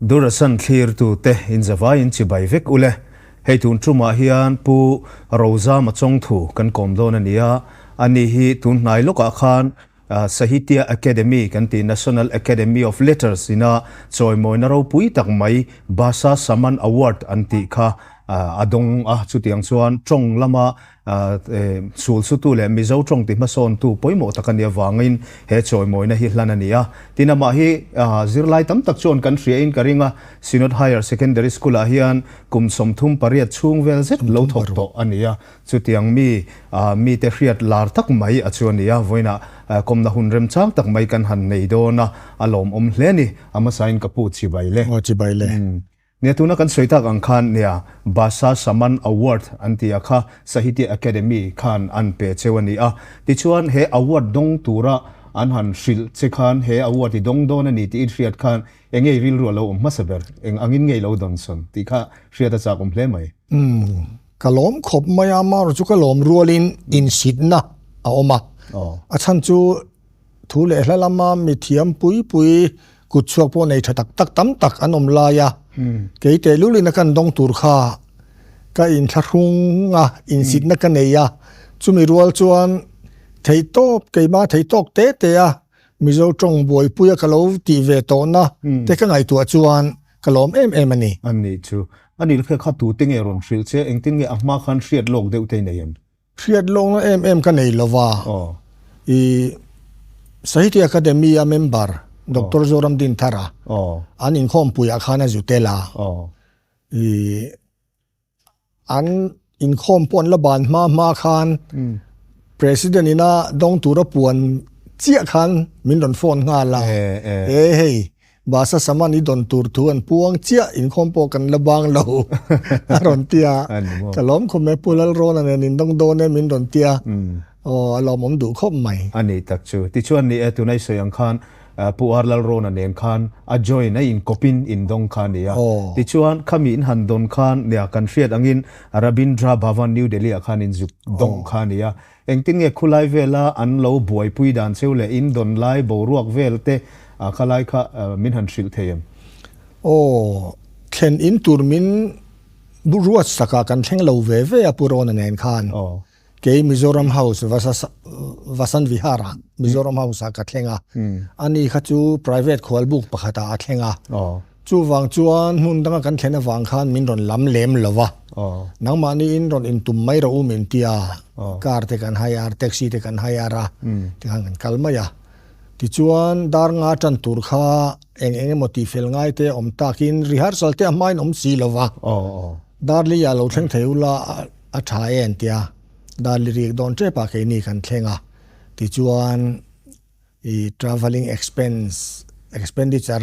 Durasan thlirtute inzavaiin chibai vek ule. Hei tun tumah hian Pu Rozama Chawngthu kan kawm dawn a ni a, ani hi tun hnai lawkah khan Sahitya Academy kan tih National Academy of Letters ina chawimawina ropui tak mai Bhasha Samman Award an tih kha a dawng a, chutiang chuan tawng lama Sulsutu leh Mizo tawng ti hmasawntu pawimawh tak a nih avangin he chawimawina hi hlan a ni a. Tin, amah hi zirlai tam tak chuan kan hriain ka ring a, Synod Higher Secondary School-ah hian kum 38 chhung vel zet lo thawk tawh a ni a. Chutiang mi mite hriat lar tak mai a chu a ni a, vawiinah kawmna hun remchang tak mai kan han nei dawn a, a lawmawm hle a ni. A hmasain ka pu chibai le. Aw chibai le. Nia tuna kan sawi tak ang khan nia Bhasha Samman Award an ti a kha Sahitya Academy khan an pe cheu a ni a. Tichuan he award dawng tura an han hrilh che khan he award i dawng dawn a ni tih i hriat khan enge i rilru a lo awm hmasa ber, eng angin nge i lo dawn sawn tih kha hriat a chak awm hle mai. Umm ka lawm khawp mai a, amaherawhchu ka lawm rualin insitna a awm a, a chhan chu Thu leh hla lama mi thiam pui pui kut chhuak pawh nei tha tak tak tam tak an awm lai a, kei tehlulin a kan dawng tur kha ka inthlahrung a, insitna ka nei a, chumi rual chuan theihtawp keimah theihtawk te te a Mizo tawng buaipuia ka lo tih ve tawhna te ka ngaihtuah chuan ka lawm em em a ni. A nih chu. A nih kha kha tute nge rawn hrilh che? Engtin nge a hma khan hriat lawk deuh te i nei em? Hriat lawkna em em ka nei lo va, i Sahitya Academy a member Doctor Zoram Dinthara an inkhawmpuiah khan a zu tel a, i an inkhawm pawh an la ban hma hma khan President ina dawng tura puan chiah khan min rawn phone nghal a, e hei Basa saman i dawn tur thu an puang chiah inkhawm pawh kan la bang lo a rawn ti a, ka lawm khawm e Pu Lalrawna nen in dawng dawn e min rawn ti a, aw a lawmawm duh khawp mai. A nih tak chu. Tichuan ni e tuna i sawi ang khan Pu R Lalrawna nen khan a join a inkawpin in dawng kha a ni a. Tichuan khami in han dawn khan nia kan hriat angin Rabindra Bhavan New Delhi ah khan in zuk dawng kha a ni a. Engtin nge khulai vela an lo buaipui dan cheu leh in dawn lai boruak vel te kha lai kha min han hrilh thei em? Aw, thlen in tur min ruat sakah kan thleng lo ve ve a Pu Rawna nen khan. Kei Mizoram House Vasant Vihar ah Mizoram House ah ka thleng a, ani kha chu private khualbuk pakhat ah a thleng a. Chuvang chuan hmun danga kan thlen avang khan min rawn lam lem lo va, nangmahniin rawn intum mai rawh u min ti a, car te kan hire, taxi te kan hire a, tikhan kan kal mai a. Tichuan dar nga tan tur kha eng eng emaw tihfel ngai te awm takin rehearsal te a hmain awm si lo va, dar li ah lo thleng thei ula a tha e an ti a, dar li rik dawn tep ah keini kan thleng a, tichuan I travelling expense, expenditure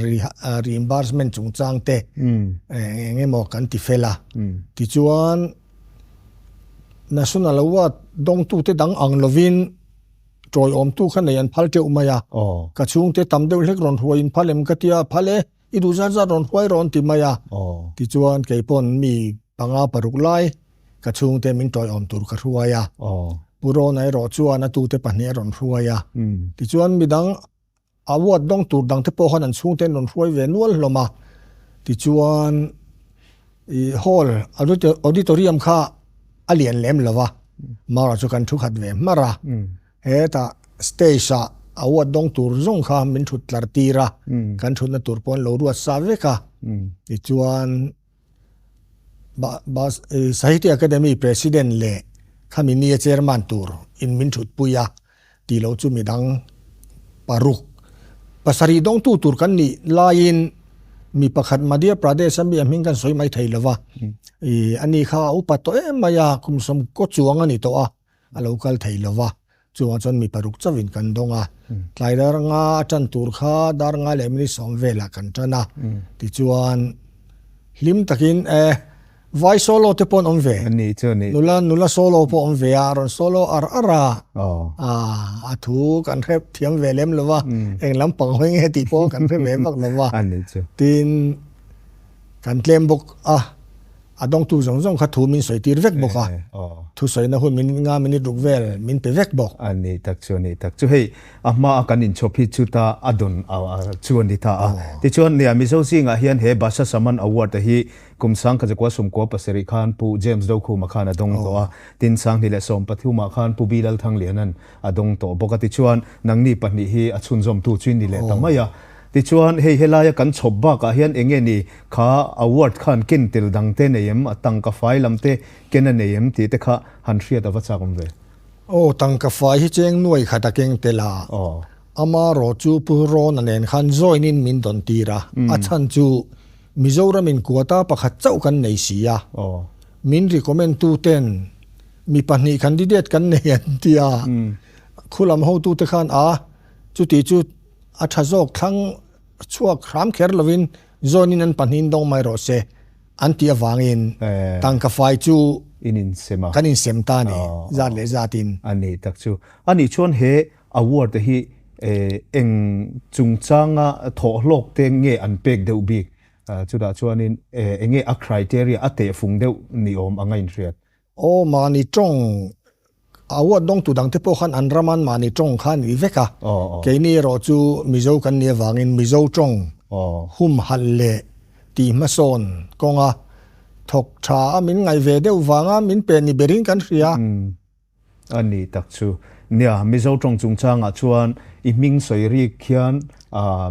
reimbursement chungchang te eng emaw kan ti fel a. Tichuan National Award dawngtute dang ang lovin tawiawmtu kha nei an phal teuh mai a. Ka chhungte tam deuh hlek rawn hruai in phal em ka ti a, phal e, i duh zat zat rawn hruai rawn ti mai a. Tichuan keipawn mi panga paruk lai Ka chhungte min tawiawm tur ka hruai a, Pu Rawna erawh chuan a tute pahnih a rawn hruai a. Tichuan midang award dawng tur dangte pawh khan an chhungte an rawn hruai ve nual hlawm a. Tichuan i hall auditorium kha a lian lem lo va, Mara chu kan thu khat ve hmar a. Hetah stage ah award dawng tur zawng kha min thut tlar tir a, kan thutna tur pawh an lo ruat sa vek a. Tichuan. Sahitya Academy President leh khami nia Chairman tur in min thutpui a tih loh chu midang paruk pasarih dawngtu tur kan nih laiin mi pakhat Madhya Pradesh a mi a hming kan sawi mai thei lova ih ani kha a upa tawh em mai a kum sawm kaw chuang a ni tawh a. a lo kal thei lo va, chuvang chuan mi paruk chauhin kan dawng a, tlai dar nga a tan tur kha dar nga leh minute sawm velah kan tan a, tichuan hlim takin e vai solo te pawh an awm ve, nula nula solo pawh awm ve a, a rawn solo ar ar a, a thu kan hre thiam ve lem lo va, eng lampang hawi nge tih pawh kan hre ve vak lo va, tin kan tlem bawk a. A dawngtu zawng zawng kha thu min sawi tir vek bawk a, thusawina hun min nga minute ruk vel min pe vek bawk. A ni tak chu a ni tak chu hei a hma a kan inchhawp hi chuta a dawn chu a ni ta a. Tichuan nia Mizo zingah hian he Bhasha Samman Award a hi kum sangkhajakua sumkua pasarih khan Pu James Dokhuma khan a dawng tawh a, tin 2013 ah khan Pu B Lalthanglianan a dawng tawh bawk a. Tichuan nangni pahnih hi a chhunzawmtu chu i ni leh ta mai a. Tichuan, hei helaia kan chhawp bakah hian eng nge ni kha award khan ken tel dang te nei em, a tangka fai lam te ken a nei em tih te kha han hriat a va chak awm ve. Aw, tangka fai hi cheng nuai khat a keng tel a, ama rawh chu Pu Rawna nen khan join in min dawn tir a, a chhan chu Mizoram in quota pakhat chauh kan nei si a, min recommend tu ten mi pahnih candidate kan nei an ti a, khulam hotu te khan a chuti chu A tha zawk thlang chhuak hram kher lovin zawnin an pahnihin dawng mai rawh se an tih avangin tangka fai chu kan insem ta a ni, zat leh zatin. A ni tak chu. A nih chuan he award te hi eng chungchanga thawhhlawk te nge an pek deuh bik? Chutah chuanin eng nge a criteria a tehfung deuh ni awm anga inhriat? Aw mahni tawng award dawngtu dangte pawh khan an ram an mahni tawng kha an ni vek a, keini erawh chu Mizo kan nih avangin Mizo tawng humhalh leh tih hmasawn kawnga thawk tha a min ngaih ve deuh vanga min pe ni berin kan hria. A ni tak chu. Nia, Mizo tawng chungchangah chuan i hming sawi rik khian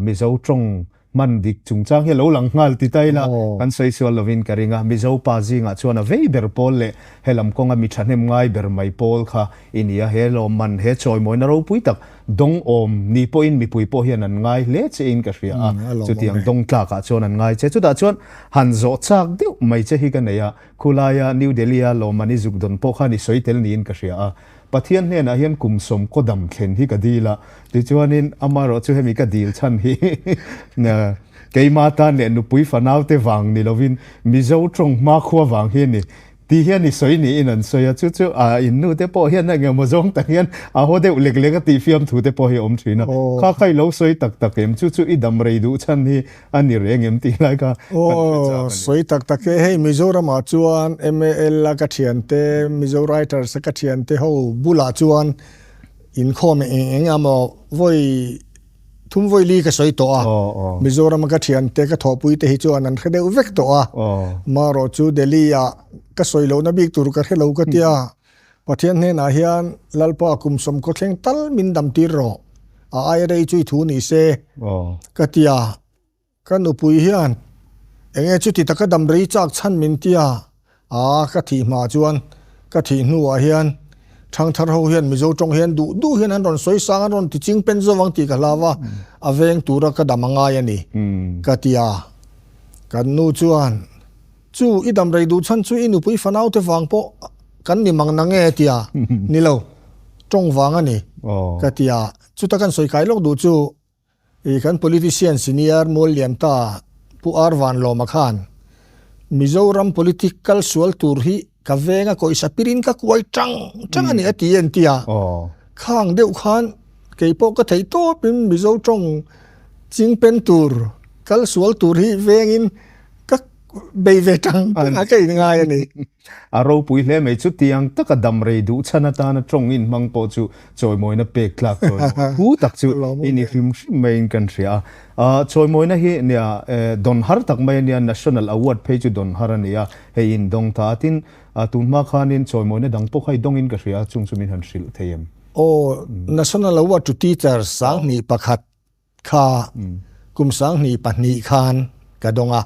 Mizo tawng Hman dik chungchang hi a lo lang nghal ti ta ila, kan sawi sual lovin ka ring a. Mizo pa zingah chuan a vei ber pawl leh he lam kawnga mi thahnem ngai ber mai pawl kha i ni a. He lawmman, he chawimawina ropui tak dawng awm ni pawhin mipui pawh hian an ngai hle chein ka hria a. Chutiang dawng tlakah chuan an ngai che. Chutah chuan han zawh chak deuh mai che hi ka nei a. Khulaia New Delhi-a lawmman i zuk dawn pawh khan i sawi tel niin ka hria a. Pathian hnenah hian kum sawm kaw dam thlen hi ka dil a, tichuanin amaherawh chu hemi ka dil chhan hi keima tan leh nupui fanaute vang ni lovin Mizo tawng hmakhua vang hi a ni tih hian i sawi niin an sawi a, chu chu in nute pawh hian a engemaw zawng tak hian a haw deuh lek lek a tih fiamthu te pawh hi a awm thin a, kha kha i lo sawi tak tak em? Chu chu i dam rei duh chhan hi A ni reng em tih lai kha kan hre chak a ni. Aw, sawi tak tak e, hei Mizoramah chuan MAL a ka thiante, Mizo Writers a ka thiante ho bulah chuan inkhawm eng eng emaw vawi thum vawi li ka sawi tawh a. Mizoram a ka thiante, ka thawhpui te hi chuan an hre deuh vek tawh a. Marawh chu Delhi ah ka sawi lohna bik tur ka hre lo ka tia. Pathian hnenah hian Lalpa kum sawmkaw thleng tal min dam tir rawh, a ai rei chu i thu ni se ka ti a, ka nupui hian enge chuti taka dam rei chak chhan min ti a, aa ka thih hma chuan ka thih hnuah hian thangthar ho hian Mizo tawng hian duh duh hian an rawn sawi sang an rawn ti ching pen zo ang tih ka hlau a, a veng tura ka dam a ngai a ni ka ti a, kan nu chuan Chu i dam rei duh chhan chu i nupui fanaute vang pawh kan ni mang na nge tia ni lo, tawng vang a ni ka ti a. Chuta kan sawi kai lawk duh chu i kan politician senior Mual Lian ta Pu Ar Vanlawma khan Mizoram politic kal sual tur hi ka venga kawisa pirin ka kuai tang tang a ni a ti en tia. Khang deuh khan kei pawh ka theih tawpin Mizo tawng chingpen tur kal sual tur hi vengin Ka bei ve tang tang a ka in ngai a ni. A ropui hle mai chutiang taka dam rei duh chhan atana tawng in hmang pawh chu chawimawina pek tlak chawimawina hu tak chu i ni hrim hrim maiin kan hria a. Chawimawina hi nia dawn har tak mai a nia, National Award phei chu dawn har a ni a, hei in dawng ta a. Tin, tun hma khanin chawimawina dang pawh kha i dawngin ka hria a, chung chu min han hrilh thei em? Aw, National Award to Teacher 2001. Kha kum 2002 khan ka dawng a.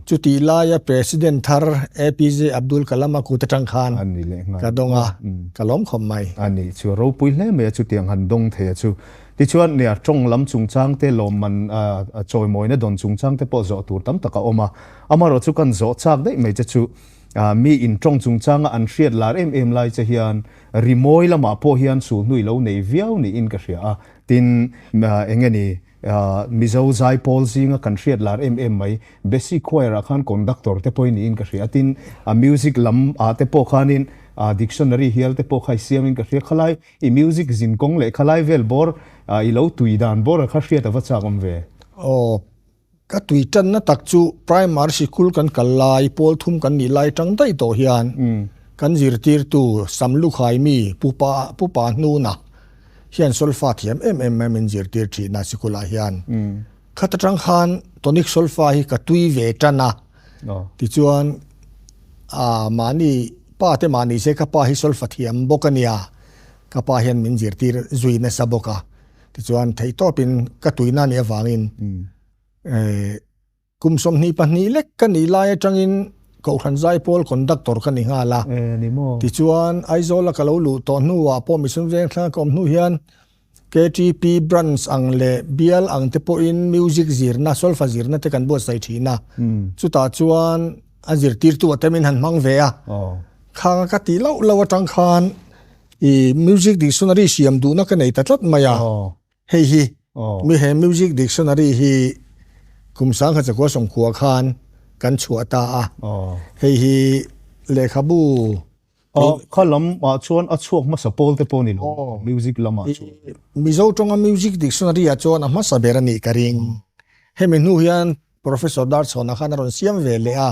Chutih laia President thar APJ Abdul Kalam a kut atang khan ka dawng a, ka lawm khawp mai. A nih chu a ropui hle mai a chutiang han dawng thei a chu. Tichuan nia tawng lam chungchang te lawmman chawimawina dawn chungchang te pawh zawh tur tam tak a awm a. Amaherawh chu kan zawh chak daih mai che chu mi in tawng chungchanga an hriat lar em em lai che hian rimawi lamah pawh hian sulhnu i lo nei viau niin ka hria a. Tin, eng nge ni, Mizo zaipawl zinga kan hriat lar em em mai, Bessie Choir ah khan conductor te pawhin niin ka hria a, tin, a music lam ah te pawh khanin dictionary hial te pawh kha i siamin ka hria, khalai i music zin kawng leh khalai vel bawr i lo tui dan bawr a kha hriat a va chak awm ve. Aw. Ka tui tanna tak chu primary sikul kan kal lai, pawl thum kan nih lai tang daih tawh hian kan zirtirtu Samlukhai mi Pu Pa Pu Pa Hnuna hian solfa thiam em em mai min zirtir thin a sikulah hian. Khat atang khan tonic solfa hi ka tui ve tan a, tichuan mahni pa te mahni se ka pa hi solfa thiam bawk a nia, ka pa hian min zirtir zui nasa bawk a. Tichuan theihtawpin ka tuina nih avangin kum 22 lek ka nih lai atangin Kohhran Zaipawl conductor ka ni nghal a. Tichuan Aizawla ka lo luh tawh hnuah pawh Mission Vengthlang ka awm hnu hian KTP branch ang leh bial ang te pawhin music zirna, solfa zirna te kan buatsaih thin a. Chutah chuan a zirtirtu ah te min han hmang ve a. Khanga ka tih loh loh atang khan I music dictionary siam duhna ka nei ta tlat mai a, hei hi mi he music dictionary hi kum 1990 khan kan chhuah ta a, hei hi lehkhabu Kha lam ah chuan a chhuak hmasa pawl te pawh ni lo music lam ah chuan. Mizo tawnga music dictionary ah chuan a hmasa ber a nih ka ring. Hemi hnu hian Professor Darchhawna khan a rawn siam ve leh a.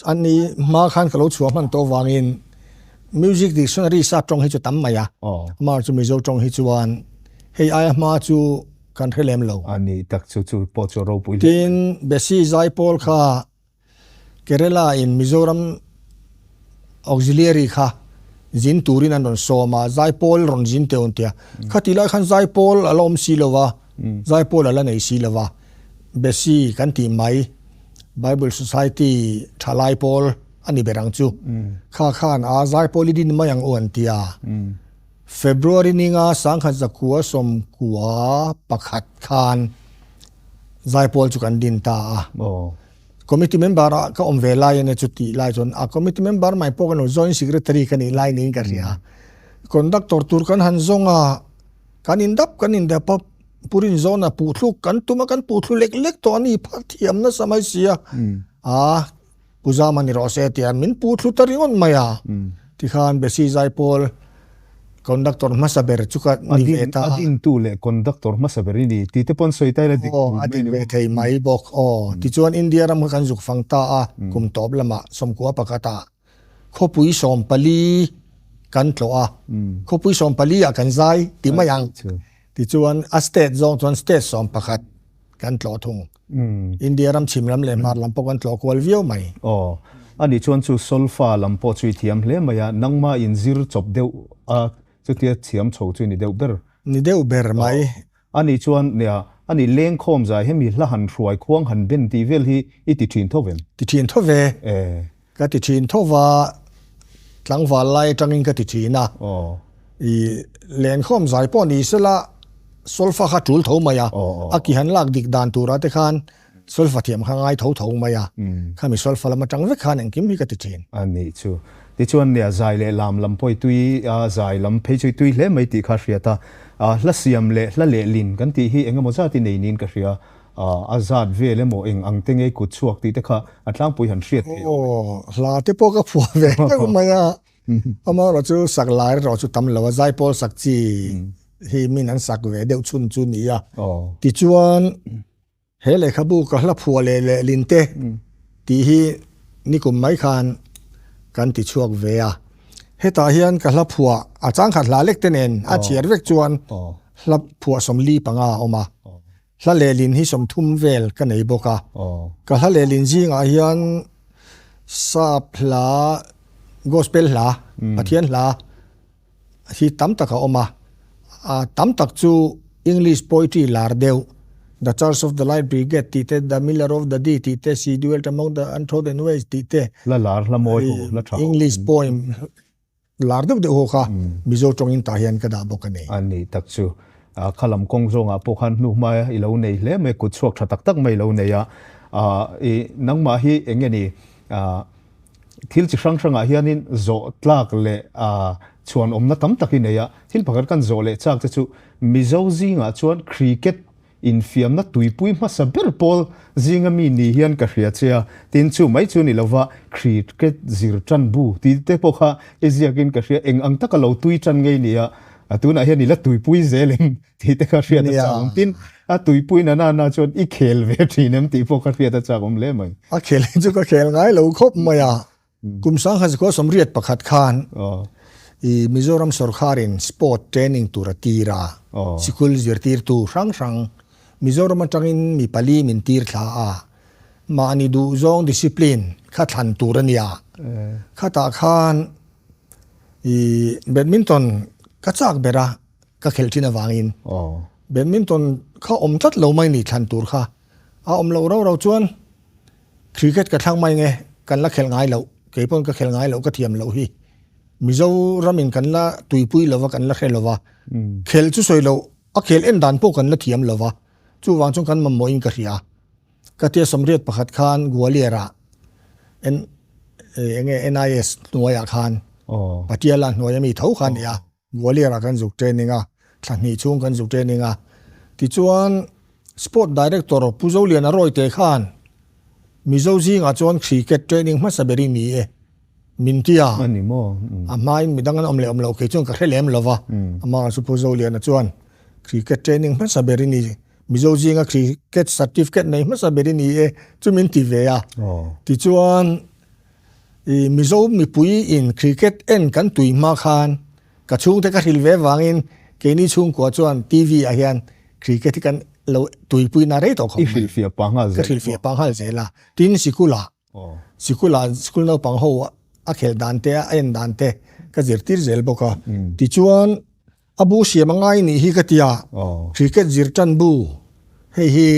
An ni hma khan ka lo chhuah hman tawh vangin music dictionary sap tawng hi chu tam mai a, amah chu Mizo tawng hi chuan hei aia hma chu kan hre lem lo. A ni tak chu chu pawh chu a ropui hle mai. Tin, Besi Zaipawl kha Kerala in Mizoram Auxiliary kha zin turin an rawn sawm a, Zaipawl rawn zin teh un tia. Khatih lai khan Zaipawl a la awm si lo va, Zaipawl a la nei si lo va, Besi kan tih mai. Bible Society thalai pawl a ni ber ang chu. Kha khan a zaipawl i din mai ang u an ti a. February ninga 1991 khan zaipawl chu kan din ta a. Committee member ah ka awm ve lai a nia chu tih lai chuan a committee member mai pawh ka ni lo, joint secretary ka nih lai niin ka hria. Conductor tur kan han zawng a, kan indap kan indap a. Purin zawna puhthluk kan tum a, kan puhthlu lek lek tawh a ni phah thiam nasa mai si a. A, Pu Zama ni rawh se tia min puhthlu ta ringawt mai a. Tikhan Besi Zaipawl conductor hmasa ber chu ka ni ve ta a. A dintu leh conductor hmasa ber i ni tih te pawn sawi ta ila dik tur mai a ni. Aw, a dik ve thei mai bawk. Aw, tichuan India ram kha kan zuk fang ta a, kum tawp lamah 11 ah Khawpui 14 kan tlawh a, khawpui 14 ah kan zai ti mai ang. Tichuan a state zawng chuan state 11 kan tlawh thung. India ram chhim lam leh hmar lam pawh kan tlawh kual viau mai. Aw, ani chuan chu solfa lam pawh chu i thiam hle mai a, nangmah in zir chawp deuh a chutia thiam chho chu i ni deuh ber. Ni deuh ber mai. Ani chuan, Nia, ani lengkhawm zai hemi hla han hruai khuang han ben tih vel hi i ti thin tho vem? Ti thin tho ve. Ka ti thin tho va, tlangval lai atangin ka ti thin a. I lenkhawm zai pawh ni sela solfa kha tul tho mai a, a ki han lak dik dan turah te khan Solfa thiam kha ngai tho tho mai a, khami solfa lam atang vek khan engkim hi ka ti thin. A nih chu. Tichuan nia zai leh lam lam pawh i tui a, zai lam phei chu i tui hle mai tih kha a hriat a. Hla siam leh hla lehlin kan tih hi eng emaw zat i nei niin ka hria. A zat vel emaw eng ang te ngei kut chhuak tih te kha a tlangpui han hriat theih awm e. Aw, hla te pawh ka phuah ve deuh mai a. Amaherawh chu sak lai erawh chu tam lo a, zaipawl sak chi hi min an sak ve deuh chhun chu ni a. Tichuan. He lehkhabu ka hla phuah leh lehlin te tih hi nikum mai khan kan ti chhuak ve a. Hetah hian ka hla phuah a changkhat hla lek te nen a chhiar vek chuan hla phuah 45 a awm a. Hla lehlin hi 30 vel ka nei bawk a. Ka hla lehlin zingah hian sap hla, gospel hla, Pathian hla, hi tam tak a awm a, a tam tak chu English poetry lar deuh, The Church of the Light Brigade tih te, The Miller of the Dee tih te, She Dwelt Among the Untrodden Ways tih te, Hla lar, hla mawi ho, hla tha ho. English poem lar deuh deuh ho kha Mizo tawngin tah hian ka dah bawk a ni. A nih tak chu. Kha lam kawng zawngah pawh khan hnu hma i lo nei hle mai, kut chhuak tha tak tak mai i lo nei a. I nangmah hi eng nge ni? Thil chi hrang hrangah hianin zawh tlak leh chhuan awmna tam tak i nei a, thil pakhat kan zawh leh chak te chu Mizo zingah chuan cricket infiamna tuipui hmasa ber pawl zinga mi ni hian ka hria che a, tin chu mai chu ni lova cricket zir tan bu tih te pawh kha i ziakin ka hria, eng ang taka lo tui tan ngei nia. A tunah hian i la tuipui zel em tih te kha hriat a chak awm. Tin, a tuipui na na na chuan i khel ve thin em tih pawh kha hriat a chak awm hle mai. A khel hi chu ka khel ngai lo khawp mai a. Kum 1981 khan i Mizoram sawrkharin sport training tur a tir a, sikul zirtirtu hrang hrang Mizoram atangin mi pali min tir thla a, mahni duhzawng discipline kha thlan tur a nia. Khatah khan i badminton ka chak ber a, ka khelh thin avangin badminton kha awm tlat lo mai ni thlan tur kha a awm loh rau rau chuan Cricket ka thlang mai nge, kan la khelh ngai loh, kei pawn ka khelh ngai loh ka thiam loh hi. Mizoram in kan la tuipui lova kan la hre lova, khelh chu sawi loh, a khel en dan pawh kan la thiam lova, chuvang chuan kan mamawh in ka hria. Ka tia 81 khan Gwalior ah N enge NIS hnuaiah khan Patiala hnuai ami tho kha a ni a. Gwalior ah kan zuk training a, thla hnih chhung kan zuk training a. Tichuan Sport Director Pu Zoliana Rawite khan Mizo zingah chuan cricket training hmasa ber i ni e min ti a. A ni maw? A hmain midang an awm leh awm loh kei chuan ka hre lem lo va. Amah chu Pu Zoliana chuan cricket training hmasa ber i ni, Mizo zinga cricket certificate nei hmasa ber i ni e chu min ti ve a. Tichuan I Mizo mipui in cricket en kan tui hma khan ka chhungte ka hrilh ve vangin keini chhungkua chuan TV ah hian cricket hi kan lo tuipui na rei tawh khawp mai. I hrilhfiah pah nghal zel. Ka hrilhfiah pah nghal zel a. Tin sikul ah sikul ah sikul naupang ho a khelh dan te a en dan te ka zirtir zel bawk a. Tichuan A bu siam a ngai nih hi ka ti a, cricket zir tan bu hei hi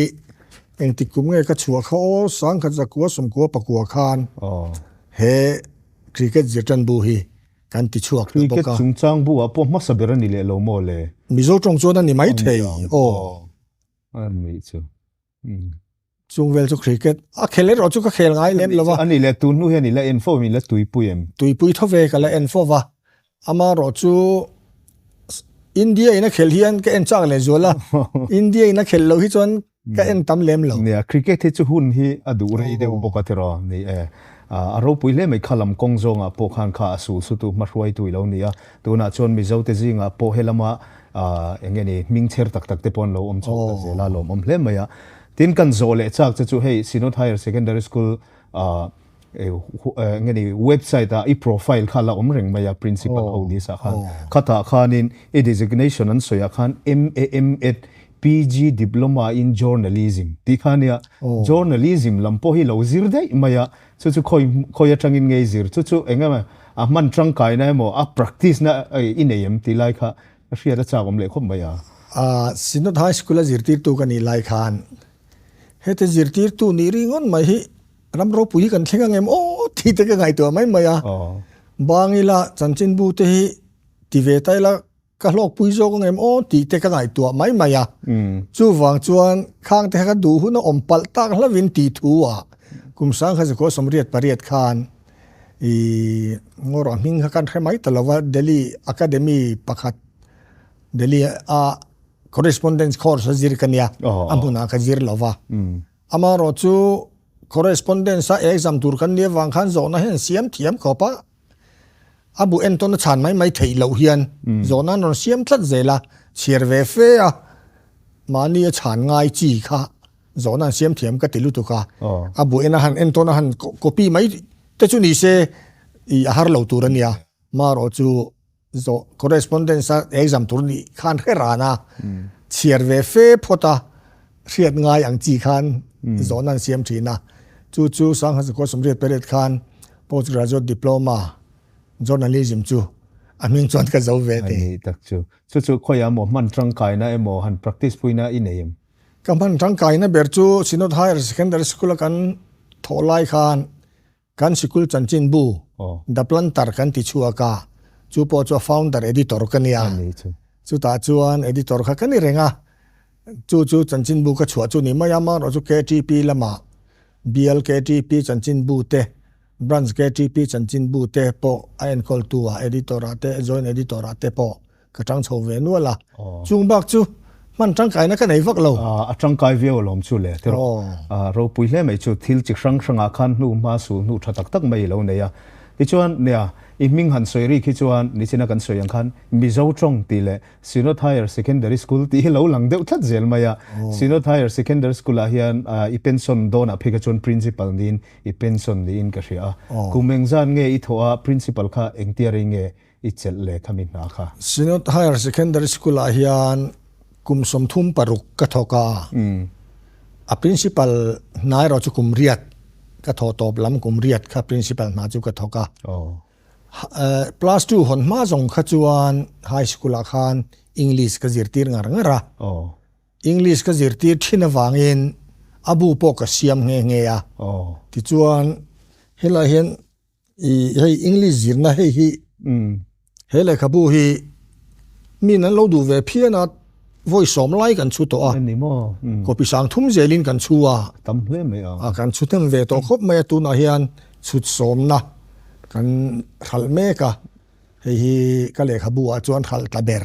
engtik kum nge ka chhuah kha aw, 1994 khan he cricket zir tan bu hi kan ti chhuak ta bawk a. Cricket chungchang bu ah pawh hmasa ber a ni leh lo maw le? Mizo tawng chuan a ni maithei aw. A nih chu. Chung vel chu cricket a khel erawh chu ka khel ngai lem lo va. A nih leh tun hnu hian i la en fo em, i la tuipui em? Tuipui tho ve ka la en fo va. Amaherawh chu India in a khelh hian ka en chak leh zual a, India in a khelh loh hi chuan ka en tam lem lo. Nia, cricket hi chu hun hi a duh rei deuh bawk a tiraw? Ni e. A ropui hle mai kha lam kawng zawngah pawh khan kha a sul sutu hmahruaitu i lo ni a. Tunah chuan Mizote zingah pawh helama eng nge ni hming chher tak tak te pawh an lo awm chho ta zel a, lawmawm hle mai a. Tin kan zawh leh chak che chu hei Synod Higher Secondary School eng nge ni website ah i profile kha la awm reng mai a principal ho list ah khan. Khatah khanin i designation an sawi ah khan MA M.Ed PG Diploma in Journalism tih kha ania. Journalism lam pawh hi lo zir daih mai a, chu chu khawi khawi atangin nge i zir chu chu eng emaw a hman tangkaina emaw a practice na i nei em tih lai kha Ka hriat a chak awm leh khawp mai a. Synod High School a zirtirtu ka nih lai khan hete zirtirtu nih ringawn mai hi ram ropui hi kan thleng ang em aw tih te ka ngaihtuah mai mai a. Bang ila chanchinbu te hi ti ve ta ila ka hlawkpui zawk ang em aw tih te ka ngaihtuah mai mai a. Chuvang chuan khang te kha ka duh hun a awm palh tak hlavin tih thu ah kum 1988 khan I ngawrh a hming kha kan hre mai ta lo va, Delhi Academy pakhat Delhi a correspondence course a zir ka nia, a hmunah ka zir lo va. Amaherawh chu correspondence a exam tur kan nia vang khan zawhna hian siam thiam khawp a, a bu entawn a chhan mai mai theih loh hian zawhna an rawn siam tlat zel a, chhiar ve fe a, mahni a chhan ngai chi kha Zawhna an siam thiam ka ti lutuk a, a bu en a han entawn a han copy mai te chu ni se i a har lo tur a nia. Marawh chu zawh correspondence a exam tur nih khan hre ran a, chhiar ve fe phawt a hriat ngai ang chi khan zawhna an siam thin a. Chu chu 1988 khan post graduate diploma journalism chu a hming chuan ka zo ve te. A ni tak chu. Chu chu khawiah emaw hman tangkaina emaw han practice puina i nei em? Ka hman tangkaina ber chu Synod Higher Secondary School a kan thawh lai khan kan sikul chanchinbu The Planter kan ti chhuak a, chu pawh chu a founder editor ka nia. Chutah chuan editor kha ka ni reng a, chu chu chanchinbu ka chhuah chu ni mai a, amaherawh chu KTP lamah Bial KTP chanchinbu te Branch KTP chanchinbu te pawh a enkawltu ah editor ah te joint editor ah te pawh Ka tang chho ve nual a, chung bak chu hman tangkaina ka nei vak lo. A tangkai viau alawm chu le tiraw. Ropui hle mai chu thil chi hrang hrangah khan hnu hma sul hnu tha tak tak mai i lo nei a. Tichuan, nia, i hming han sawi rik hi chuan nichina kan sawi ang khan Mizo tawng tih leh Synod Higher Secondary School tih hi lo lang deuh tlat zel mai a. Synod Higher Secondary School ah hian i pension dawnah phei kha chuan Principal niin i pension niin ka hria a. Kum engzat nge i thawh a, Principal kha engtia rei nge i chelh leh khami hna kha? Synod Higher Secondary School ah hian kum 36 ka thawk a, a Principal hna erawh chu kum riat ka thawh tawp lam kum riat kha Principal hna chu ka thawk a. Class 2 hawn hma zawng kha chuan High School ah khan English ka zirtir ngar ngar a. English ka zirtir thin avangin a bu pawh ka siam nghe nghe a. Tichuan helaiah hian I hei English zirna hei hi he lehkhabu hi min an lo duh ve phian a, vawi sawm lai kan chhu tawh a, copy sang thum zelin kan chhu a, tam hle mai a, kan chhu hnem ve tawh khawp mai a, tunah hian chhut sawmna kan hralh mek a, hei hi ka lehkhabu ah chuan hralh tla ber.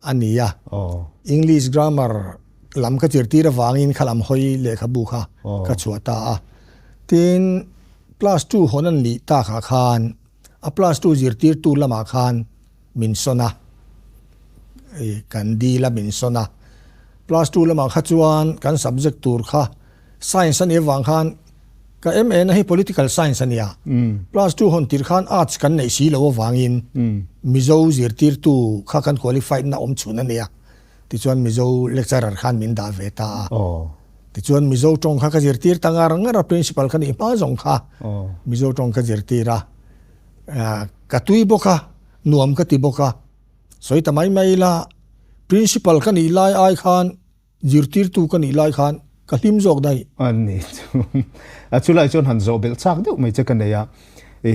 a ni a. English grammar lam ka zirtir avangin kha lam hawi lehkhabu kha ka chhuah ta a. Tin, class 2 hawn an nih takah khan a class 2 zirtirtu lamah khan min sawn a, kan dil a min sawn a. Class 2 lamah kha chuan kan subject tur kha Science a nih avang khan ka MA na hi Political Science a nia. Class 2 hawn tir khan Arts kan neih si loh avangin Mizo zirtirtu kha kan qualified na awm chhun a nia. Tichuan Mizo lecturer khan min dah ve ta a. Tichuan Mizo tawng kha ka zirtir ta ngar ngar a, Principal ka nih hma zawng kha Mizo tawng ka zirtir a. Ka tui bawk a, nuam ka ti bawk a. Sawi ta mai mai ila, Principal ka nih lai ai khan Zirtirtu ka nih lai khan ka hlim zawk daih. A ni chu. A chulai chuan han zawh belh chak deuh mai che ka nei a. I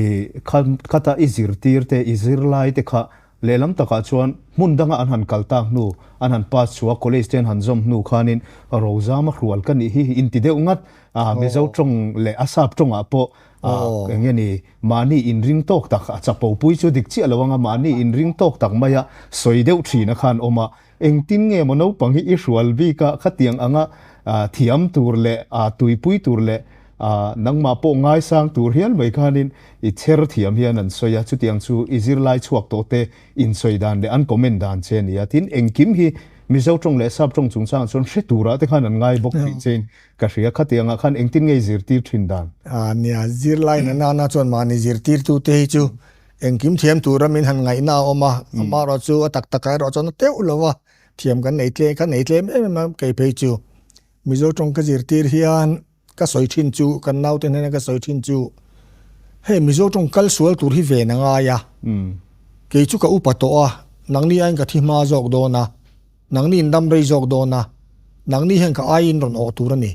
khata i zirtir te, i zirlai te kha lehlam takah chuan hmun danga an han kal tak hnu, an han pass chhuah a, college te an han zawm hnu khanin Rozama hrual ka nih hi inti deuh ngat. Mizo tawng leh a sap tawngah pawh eng nge ni, mahni inring tawk tak, a chapo pui chu dik chiah lo anga mahni inring tawk tak maia sawi deuh thin a khan awm a. Engtin nge maw naupang hi i hrual bik a, khatiang anga thiam tur leh tuipui tur leh nangmah pawh ngaisang tur hial mai khanin i chher thiam hian an sawi a, chutiang chu i zirlai chhuak tawh te insawi dan leh an comment dan che a ni a, tin engkim hi Mizo tawng leh Sap tawng chungchangah chuan hre turah te khan an ngai bawk tih chein ka hria, khatiangah khan engtin nge i zirtir thin dan? Nia, zirlai na nana chuan mahni zirtirtute hi chu Engkim thiam tura min han ngaihna a awm a, amaherawh chu a tak takah erawh chuan a teuh lo a, thiam kan nei tlem, ka nei tlem em em a, kei phei chu Mizo tawng ka zirtir hian ka sawi thin chu, kan naute hnena ka sawi thin chu, hei Mizo tawng kal sual tur hi ven a ngai a, kei chu ka upa tawh a, nangni aiin ka thi hma zawk dawn a, nangni in dam rei zawk dawn a, nangni hian ka aiin rawn awh tur a ni,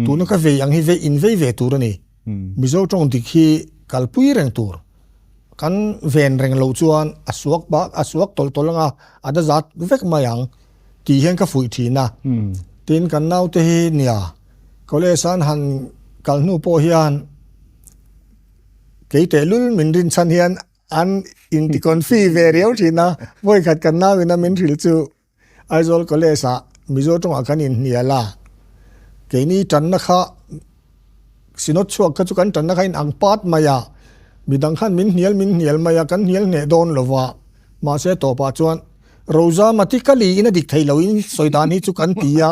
tuna ka vei ang hi vei in vei ve tur a ni, Mizo tawng dik hi kalpui reng tur. Kan ven reng loh chuan a suak bak a suak tawlh tawlh anga a da zat vek mai ang tih hian ka fuih thin a. Tin kan naute hi nia college an han kal hnu pawh hian kei tehlul min rin chhan hian an inti confi ve riau thin a, vawikhat kan nau in a min hrilh chu Aizawl College ah Mizo tawngah kan inhnial a, keini tanna kha Synod chhuak kha chu kan tanna kha in ang pat mai a, midang khan min hnial min hnial mai a, kan hnial hneh dawn lo va, mahse tawpah chuan Roza Matikali in a dik thei lo in sawi dan hi chu kan ti a,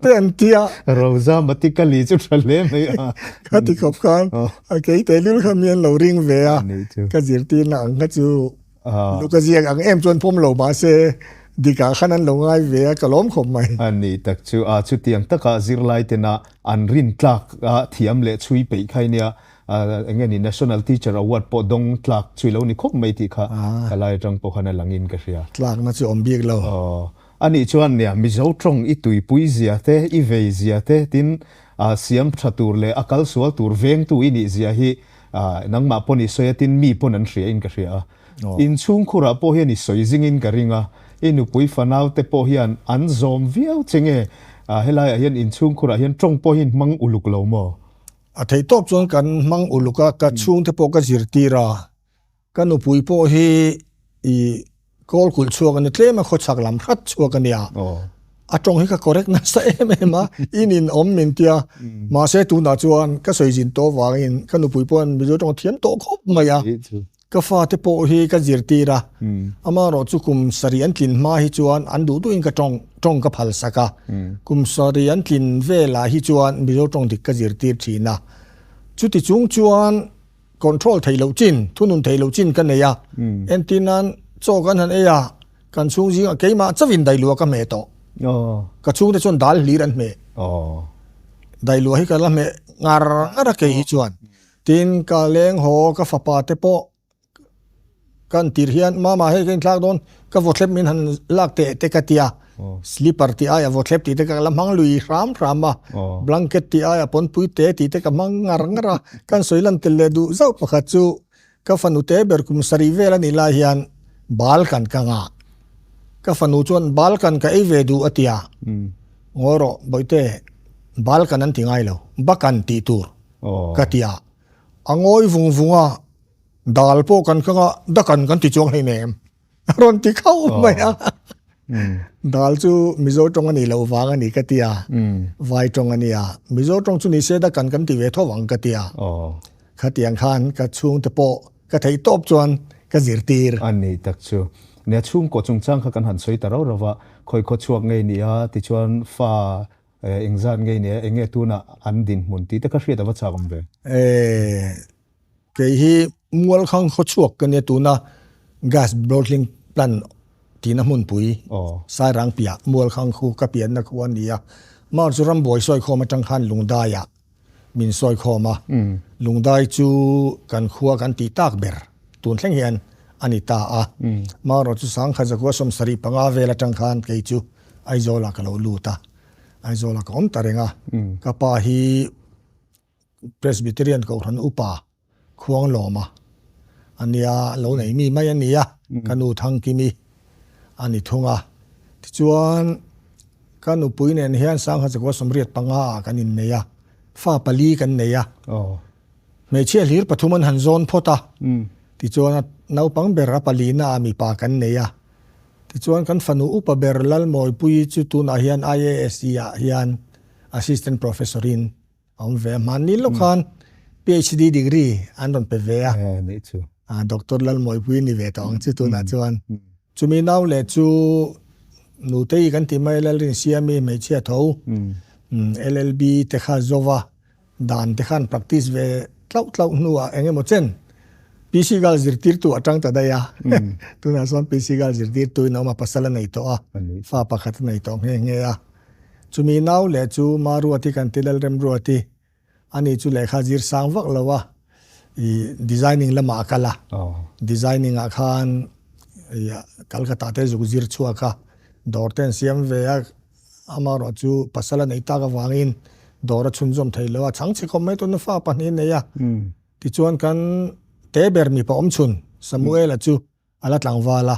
te an ti a. Roza Matikali chu tha hle mai a. Ka ti khawp khan a kei tehlul kha mi an lo ring ve a, ka zirtirna ang kha chu. Lu ka ziak ang em chuan pawm lo mahse dikah khan an lo ngai ve a, ka lawm khawp mai. A ni tak chu a, chutiang taka zirlai tena an rin tlak a thiam leh chhui peih kha nia, eng nge ni National Teacher Award pawh dawng tlak chu i lo ni khawp mai tih kha ka lai atang pawh khan a langin ka hria. Tlakna chu awm bik lo. Aw, a nih chuan nia Mizo tawng i tuipui zia te, i vei zia te tin siam tha tur leh a kal sual tur vengtu i nih zia hi Nangmah pawn i sawi a, tin mi pawn an hria in ka hria a. Inchhungkhurah pawh hian i sawi zingin ka ring a, i nupui fanau te pawh hian an zawm viau che nge? Helaiah hian inchhungkhurah hian tawng pawh hi in hmang uluk lo maw? A theih tawp chuan kan hmang uluk a, ka chhungte pawh ka zirtir a, ka nupui pawh hi i Kawl kulh chhuak a ni tlem a, khawchhak lam hrat chhuak a nia. A tawng hi ka correct nasa em em a, in in awm min tia. Mahse tunah chuan ka sawi zin tawh avangin ka nupui pawh Mizo tawng a thiam tawh khawp mai a. Ka fate pawh hi ka zirtir a, amaherawh chu kum sarih an tlin hma hi chuan an duh duhin ka tawng tawng ka phal sak a. Kum sarih an tlin velah hi chuan Mizo tawng dik ka zirtir thin a. Chuti chung chuan control theih loh chin, thunun theih loh chin ka nei a. Entir nan chaw kan han ei a, kan chhung zingah keimah chauhin dailuah ka hmeh tawh. Ka chhungte chuan dal hlir an hmeh. Dailuah hi ka la hmeh ngar ngar a kei hi chuan. Tin, ka leng haw ka fapa te pawh kan tir hian mama hei ka inthlak dawn ka vawthlep min han lak teh te ka tia slipper tih aia vawthlep tih te ka la hmang lui hram hram a blanket tih aia pawnpui te tih te ka hmang ngar ngar a kan sawi lan tel leh duh zauh pakhat chu ka fanu te ber kum sarih vel a nih lai hian bal kan ka ngah ka fanu chuan bal kan ka ei ve duh a tia ngawi rawh bawihte bal kan an ti ngai lo bakan tih tur ka ti a, a ngawi vung vung a, dal pawh kan kang a, dakan kan ti chuang hleinem a rawn ti khauh mai a, dal chu Mizo tawng a nih loh vang a ni ka ti a, vai tawng a nia, Mizo tawng chu ni se dakan kan ti ve tho ang ka ti a, khatiang khan ka chhungte pawh ka theih tawp chuan ka zirtir. A ni tak chu. Nia chhungkaw chungchang kha kan han sawi ta rauh rauh va, khawi khaw chhuak ngei nia tichuan fa Engzat ngei nia enge tunah an dinhmun tih te kha hriat a va chak awm ve. Kei hi Mualkhang khawchhuak ka nia tuna gas bottling plant tihna hmunpui Sairang piah Mualkhang khu ka pianna khu a ni a. Mar chu rambuai sawikhawm atang khan Lungdaiah min sawikhawm a. Lungdai chu kan khua kan tih tak ber tun thleng hian a ni ta a. Marawh chu Sangkhat Zakua 75 vel atang khan kei chu Aizawlah ka lo lut a, Aizawlah ka awm ta reng a, ka pa hi Presbyterian Kohhran upa Khuanglawma a nia, lo nei mi mai a ni a, ka nu Thangkimi a ni thung a. Tichuan, ka nupui nen hian Sangha Chakua 85 ah kan innei a, fa pali kan nei a, hmeichhia hlir pathum an han zawn phawt a, tichuan a naupang ber a palina ah mipa kan nei a, Tichuan kan fanu upa ber Lalmawipuii chu tunah hian IASE ah hian Assistant Professor in a awm ve a, hmanni lawk khan PhD degree an rawn pe ve a, Doctor Lalmawipuii ni ve tawh ang chu tunah chuan. Chumi nau leh chu Nutei kan ti mai Lalrinsiami hmeichhia tho LLB te kha zova Dan te khan practice ve tlauh tlauh hnuah eng emaw chen PC Girl zirtirtu a tang ta daih a. Tunah chuan PC Girl zirtirtu in a awm a, pasal a nei tawh a, fa pakhat a nei tawh nghe nghe a. Chumi nau leh chu Maruati kan ti Lalremruati, ani chu lehkha zir sang vak lo a, ih designing lamah a kal a. Designing ah khan ih Calcutta te zuk zir chhuak a, dawr te an siam ve a. Amaherawh chu pasal a neih tak avangin dawr a chhunzawm thei lo a, chhang chhe khawp mai tawhna fa pahnih a nei a. Tichuan kan te ber mipa awmchhun Samuel-a chu a la tlangval a,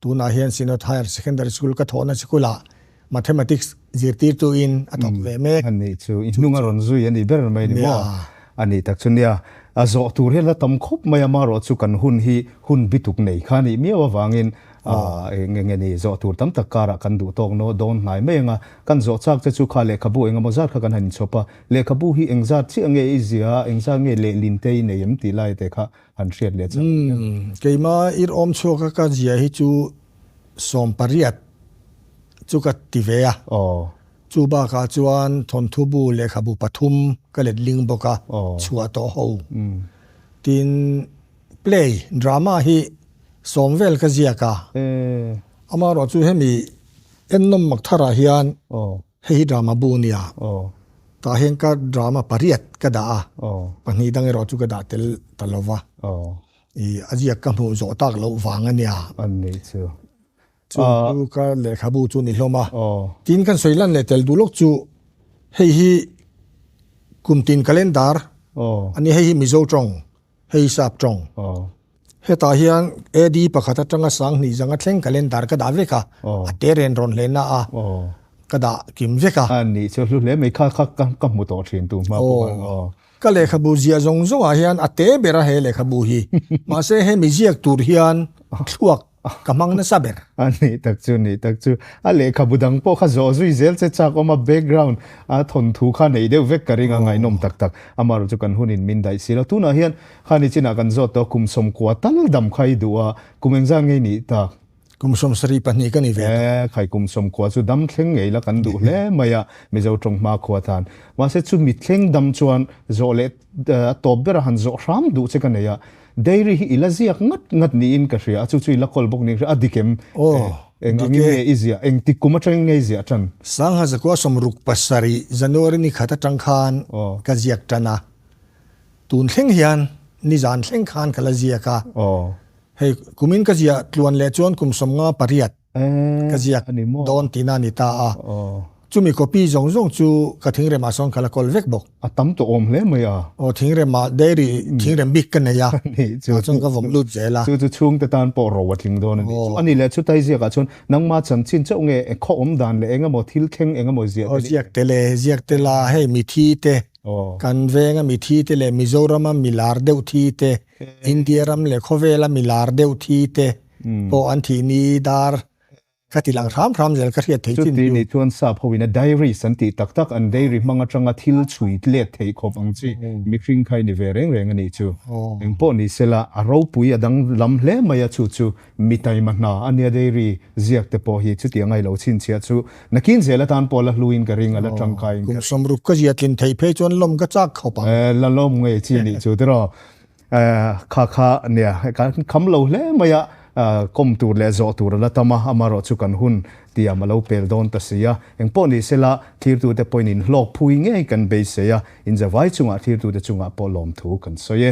tunah hian Synod Higher Secondary School ka thawhna sikulah Mathematics zirtirtuin a thawk ve mek. A nih chu, i hnung a rawn zui a nih ber mai ni maw? A nih tak chu nia, a zawh tur hian la tam khawp mai a, amaherawh chu kan hun hi hun bituk nei kha a nih miau avangin Eng enge ni zawh tur tam tak karah kan duh tawk naw dawn hnai mai anga kan zawh chak che chu kha lehkhabu eng emaw zat kha kan han inchhawp a, lehkhabu hi eng zat chiah nge i zia a, eng zat nge lehlin te i nei em tih lai te kha han hriat leh chak ang em? Keima irhawm chhuak a ka zia hi chu 18 chu ka ti ve a, chu bakah chuan thawnthu bu lehkhabu pathum ka letling bawk a, chhuah tawh ho. Tin, play, drama hi Sawm vel ka ziak a. Amaherawh chu hemi ennawm mak tharah hian hei hi drama bu a nia. Tah hian ka drama pariat ka dah a, pahnih dang erawh chu ka dah tel ta lo va. Ih a ziak ka hmuh zawh tak loh vang a nia. Chu chu ka lehkhabu chu ni hlawm a. Tin kan sawi lan leh tel duh lawk chu hei hi kum tin calendar a nia, hei hi Mizo tawng Hei sap tawng. Hetah hian AD pakhat atanga 2000 zanga thleng calendar ka dah vek a, a te ren rawn hle na a, ka dah kim vek a. A nih chu hlu hle mai kha kha ka hmu tawh thin tu hma pawh khan. Ka lehkhabu ziah zawng zawngah hian a te ber a he lehkhabu hi. Mahse hemi ziak tur hian thluak. ka hmang nasa ber. A nih tak chu, nih tak chu. A lehkhabu dang pawh kha zawh zui zel che chak awm a, background a thawnthu kha neih deuh vek ka ring a, ngaihnawm tak tak. Amaherawh chu kan hunin min daih si lo. Tunah hian khani chinah kan zawt tawh a, kum sawmkua tal dam kha i duh a, kum engzat nge i nih tak? Kum 72 ka ni ve tawh. E, khai kum 90 chu dam thleng ngei la kan duh hle mai a, Mizo tawng hma khua tan. Mahse chu mi thleng dam chuan zawh leh a tawp ber a han zawh hram duh che ka nei a. Dairy hi i la ziak ngat ngat niin ka hria a, chu chu i la kawl bawk niin ka hria a, dik em? Aw, Eng dik angin e. nge i ziah? Eng tik kum atangin nge i ziah tan? Sangha zakua 67 January ni khat atang khan ka ziak tan a, tun thleng hian nizan thleng khan ka la ziak a. Aw. Hei, kumin ka ziah tluan leh chuan kum 58 ka ziak dawn tihna a ni ta a. Chumi copy zawng zawng chu ka thingremah sawn ka la kawl vek bawk. A tam tawh awm hle mai a. Aw, thingremah dairy thingrem bik ka nei a, tah chuan ka vawm lut zel a. Chu chu chhungte tan pawh ro a tling dawn a ni. Chu a ni leh chutai ziakah chuan nangma chanchin chauh nge khaw awm dan leh eng emaw thil thleng eng emaw ziah te ni? Aw, ziak tel e, ziak tel a, hei mithi te, kan venga mithi te leh Mizorama milar deuh thi te, India ram leh khawvela mi lar deuh thi te pawh an thih ni dar ka ti lang hram hram zel ka hriat theih chin chu. Chuti nih chuan sap ho in a diaries an tih tak tak an diary hmang atanga thil chhui let theih khawp ang chi mihring kha i ni ve reng reng a nih chu. Engpawh ni sela a ropui a dang lam hle mai a chu chu mi taima hna a nia diary ziak te pawh hi chutiang a i lo chhinchhiah chu nakin zel atan pawh la hluin ka ring a la tangkaiin ka ring. Kum 60 ka zia tlin theih phei chuan lawm ka chak khawp ang. La lawm ngei chi nih chu tiraw. Kha kha nia kan kham lo hle mai a, kawm tur leh zawh tur a la tam a, amaherawh chu kan hun tiam a lo pel dawn ta si a. Engpawh ni sela thlirtute pawhin inhlawk phui ngei kan beisei a, inzavai chungah thlirtute chungah pawh lawmthu kan sawi e.